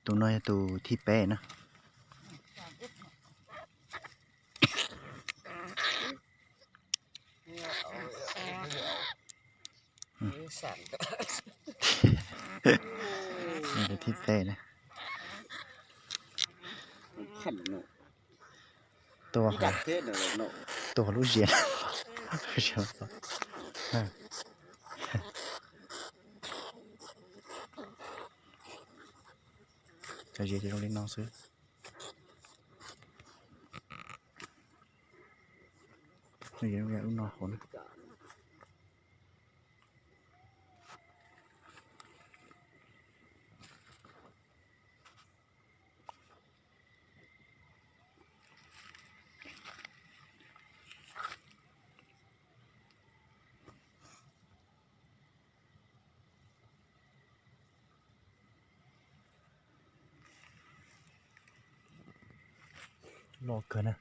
Tus no yog tus thib peb na. Tus thib peb na. Tua, tua lub ziav. Cov ziav ces zoo li no xwb. Lub no hauv na. Loj kawg na.